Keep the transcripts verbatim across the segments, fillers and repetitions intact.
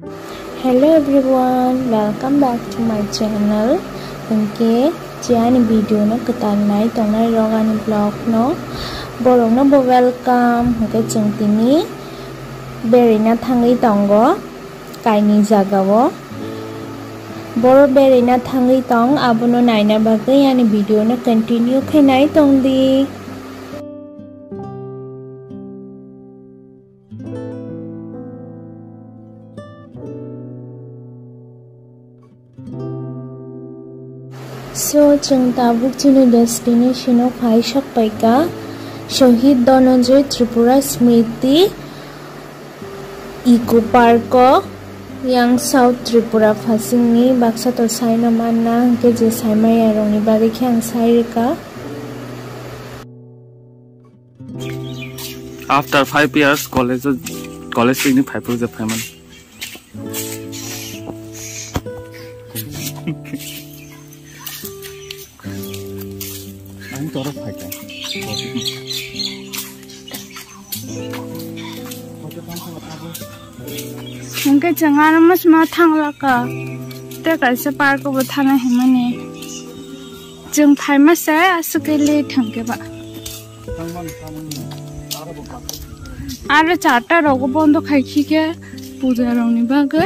Hello everyone, welcome back to my channel. Hwnkhe je ani video no kwtal nai tongnai rok ani vlog no, borok no bo welcome. Hwnkhe chwng tini berina thangwi tongo kaini jaga o. Boro berina thangwi tong, abono naina bagwi ani video no continue khe nai tong di. So, chwng tabuk chini destination o phai sok paikha, Shohid Dhananjay Tripura Smriti Eco Park o, yang South Tripura phasingni baksa to saino manna, hwnkhe je saimaya rokni bagwi khe ang sai rwkha. After five years, college, college picnic phai phuru je phaiman. Ang toro phaikha. Hwnkhe chwng ano mosma thanglaka. Tei kaisa park o bo thana himani. Chwng phaima se aswk khe late hwnkhe ba. Aro charta rogo bondo khai khikhe puja rokni bagwi.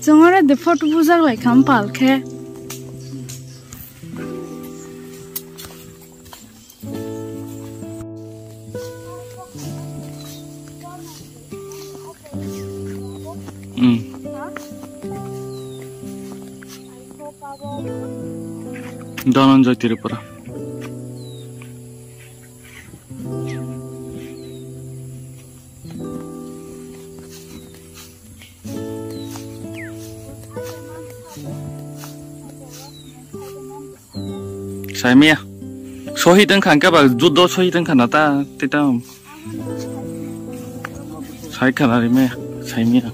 Chwng oro de photo bujak lai kha pal khe. Hmm. Dhananjay Tripura. Saimaya. Sohit wngkha hwnkhe ba judo sohit wngkha na ta tita. Sai kha na rimaya. Saimaya.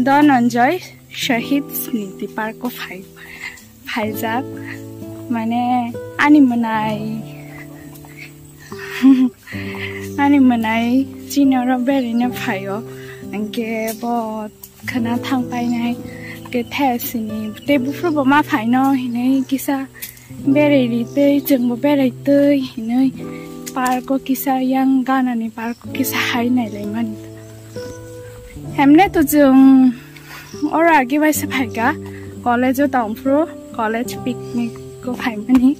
Dhananjay Shahid Smriti Park o phai. Phaijak, mane, ani mwnai, ani mwnai chini oro beraina phaio, hwnkhe bo khwna thang painai, hwnkhe thesini tei buphuru bo ma phaino hinwi kisa berai ri tei chwngbo berai twi hinwi park o kisa yang ganani park o kisa hai nailaimani. Hemne to chwng Oro agi bai se phaikha college o tongphuru, college picnic o phaimani.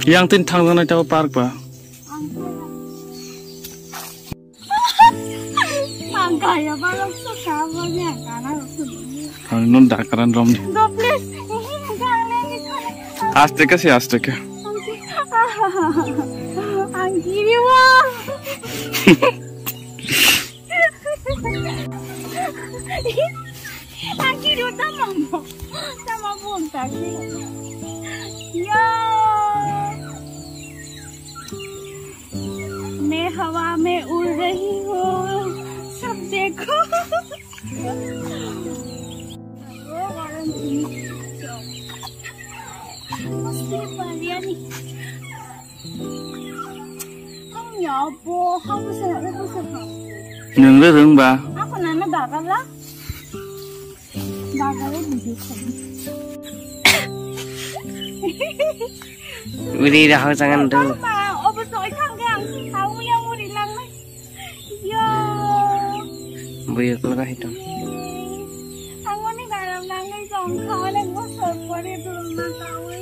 Yang tin thangjaknai tabo park ba. Ang kaya balok sa kabo niya kana rok. Ang non dakaran rom ni. Do please. Aste ka si aste ka. Ang kiri wa. Ang kiri wa tamang bo. Tamang bo ang kiri. Yo. मैं हवा में उड़ रही हूँ, सब देखो। Nwng le rwng ba? Ako nana dagala. Dagala video khabi. Uri rahak jangan do. Obo soi thangke ang si thawi yang uri langnai. Yo. Buyuk laga hitam. Angoni garam nangwi tongkha, onek bosor pore dulna tawi.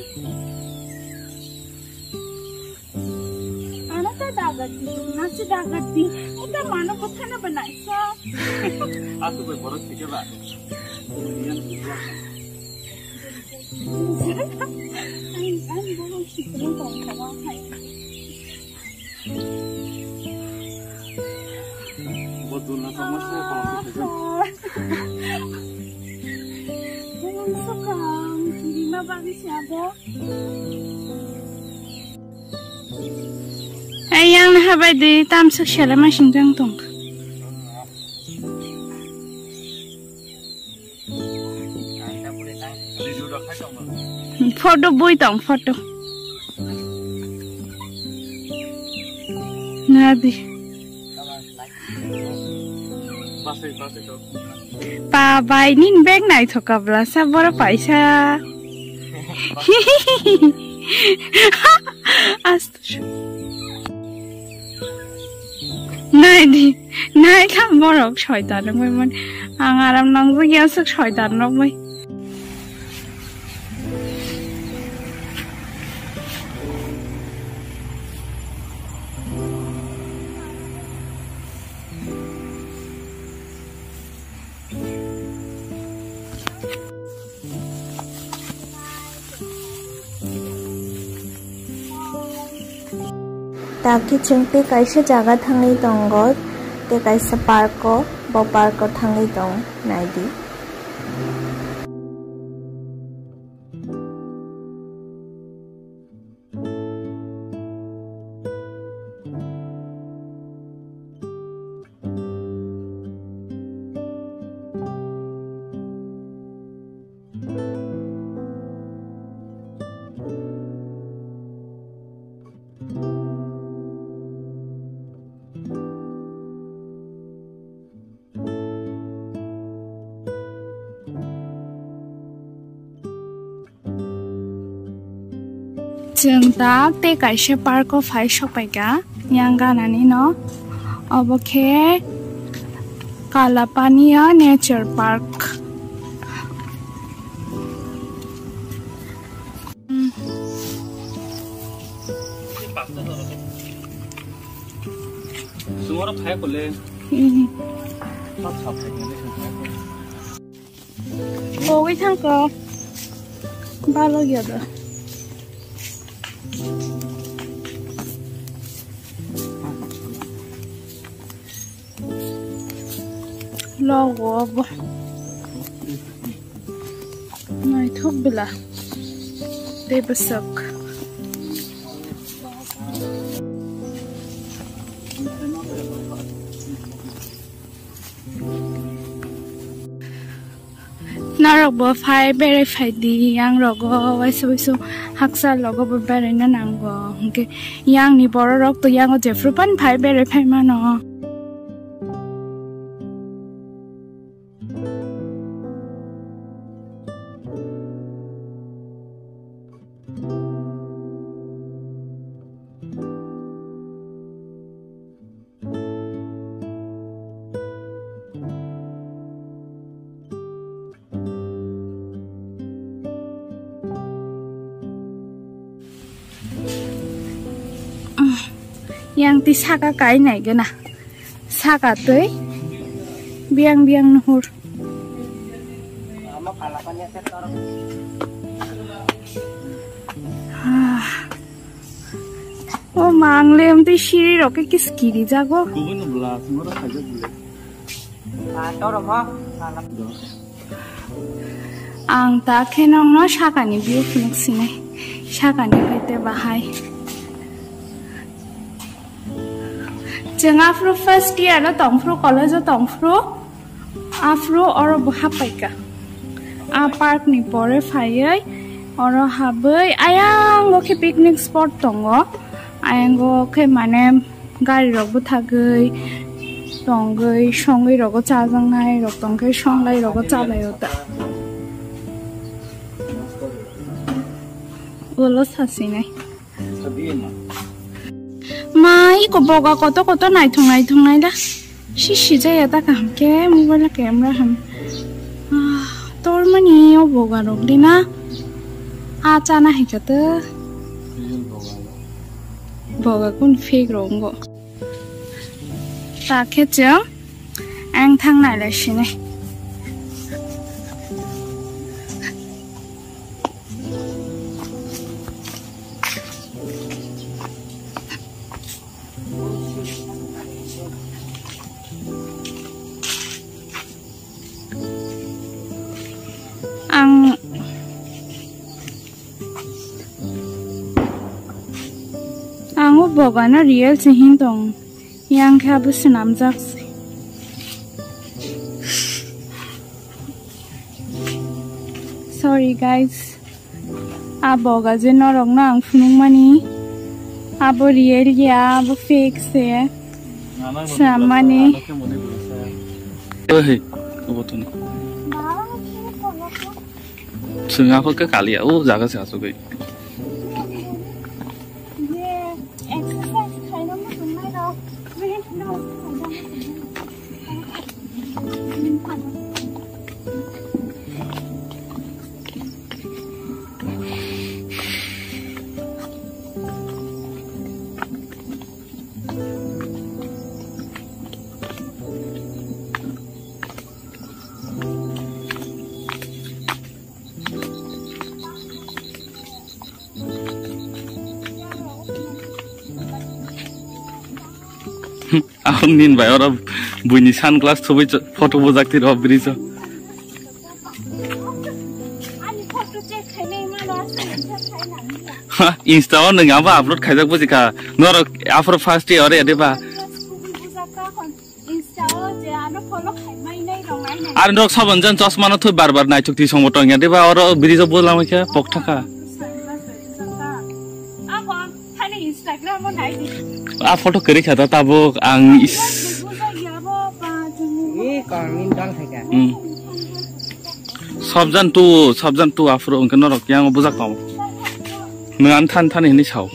Ano ta dagati, nasi dagati. Ita mano kothana banaisa. Aku bai borok sikela. Ang, ang borok sikela tongkha ba hai. Ayang na habai di tamsak sele masing jang tong. Photo bui tong photo. Nadi. Ba bai nin bag nai thoka bla sa boro paisa. Ast Nai di, nai kha borok soitan rok bai mani. Ang aram nangjak ya sok soitan rok bai. Takhe chwng tei kaisa jaga thangwi tongo, tei kaisa park o, bo park o thangwi tong naidi. Chwng ta tei kaisa park o phai sokpaikha yang ganani no. Obo khe Kalapania Nature Park. Sumoro phai kole. Hmm. Pogwi thangkho. Balo ya da. Logo bo. Naithok bela. Tei bwswk. Norok bo phai berai phai di, yang rogo waisa waisa haksa logo bo berai na nango. Hwnkhe yang ni borok rok to yango jephru pan phai berai phai mano. Yang ti saka kai nai gana. Saka twi biang biang nuhur. Ah. O mang lem tei siri rok khe kiskiri jago. Kubun bla sumara khaijak bile. Ang ta khe nokno sakani view phunuk sinai. Sakani khe te bahai. Chwng aphuru first year o tongphuru, college o tongphuru. Aphuru oro bo happaikha. A park ni pore phaiwi oro habwi ayango khe picnic spot tongo. Ayango khe mane gari rok bwthagwi tongwi songwi rogo chajaknai rok tongkhe songlai rogo chalaio ta. Ulo sasinai. Ma, iko boga koto koto naithok naithok naila. Si sijaya ta kaham khe mobile camera ham. Ah, tormani o boga rok de na. A chana hai kha to. Boga kun fake rok wngkha. Ta khe chwng ang thang nailai sinai. Bogano real se hin tong. Yang khe abo swnamjak se. Sorry guys. A boga je norokno ang phunukmani. Abo real ya, abo fake se. Swnam mani. Ohe, obo to no. Chwng aphor khe kaliya, o jaga se asugwi. Ang nin bai oro buini sunglass thubui photo bujak twi rw bridge o. Ani photo check khainai mano aswk khainani. Ha, Insta o nwng abo upload khaijak bujikha. Norok aphuru first day ore ade ba. Sunglass thubui bujak kha hwn. Insta o je ano follow khai mai nai rong ai nai. Ar nok sabon jan chosma no thoi bar bar naituk ti songbo tong ya de ba oro bridge o bola mai khe pok thaka. Sunglass bai bujak kha. Abo thani Instagram o nai di. A photo kari kha ta tabuk ang is. Bujak ya bo ba juni. Ni kong ni dal khai kha. Hmm. Sabjan tu, sabjan tu afro engke norok yang bujak tong. Nang an than than hini sao.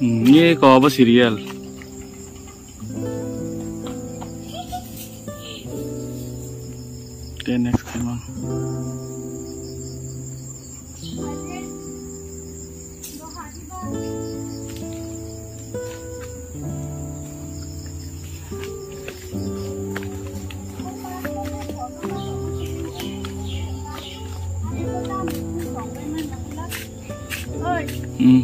Hmm, ye ko abo serial. Ten X khaimang. Hmm.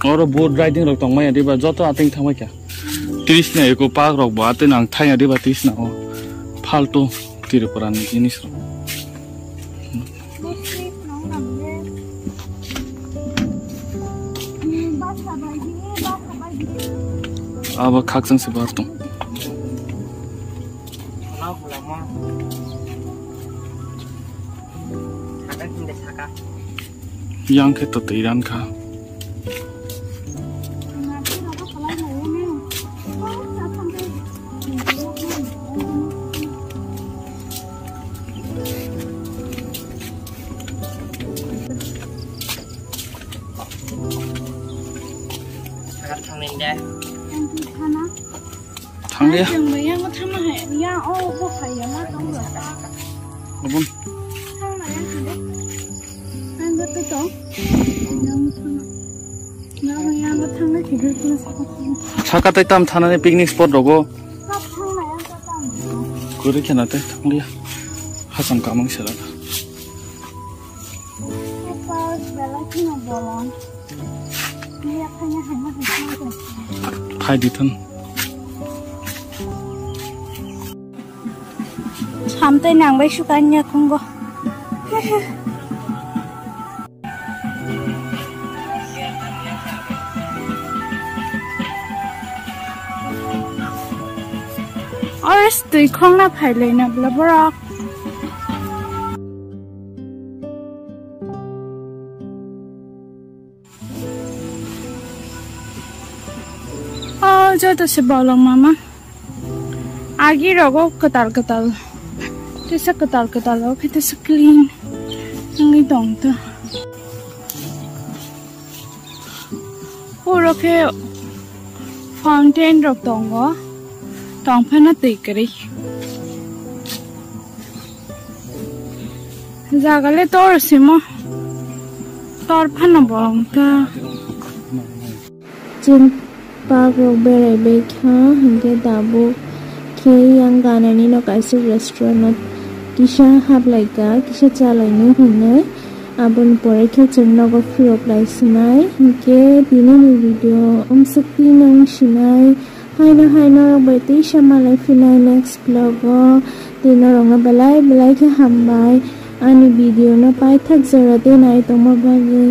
Oro boat riding rok tongmaya diba, joto ating thangbai kha. Trisna eco park rok bo atwi nang thaya diba, Trisna o faltu Tripura ni jinis rok. Abo khakchang se bar tong. Yang khe to twi ran kha. Thangya. Chwng bai yang thangna hai, yang o bo hai ya ma tong ro. Obon. Thangna yang thangde. Ang go to tong. Yang thangna. Yang yang thangna khe. Saka tai tam thanani picnic spot rogo. Kap thangna yang ka tam. Kuri khena tai thangya. Hasam kamang sela. Apa belai kheno bolong. Phai di thun. Samtai nang bai sukan ya khungo. Oro twi khongna phai lai na bla borok. Oh, joto se bolong mama. Agi rogo kwtal kwtal. Tesa kwtal kwtal o khe tesa clean. Wngwi tong ta. Oro khe fountain rok tongo. Tong phano twi kwrwi. Jaga le tor simo. Tor phano bo wng kha. Chwng park rok berai bai kha, hinkhe tabuk khe yang ganani no kaisa restaurant o kisa haplai kha, kisa chalaino hinwi. Aboni pore khe chwng nogo phirok lai sinai. Hinkhe tini ni video amswk twi nang sinai. Haino haino rok bai twi sama lai phinai next vlog o. Twi norok no belai belai khe hambai. Ani video no paithak jora tei nai tongma bagwi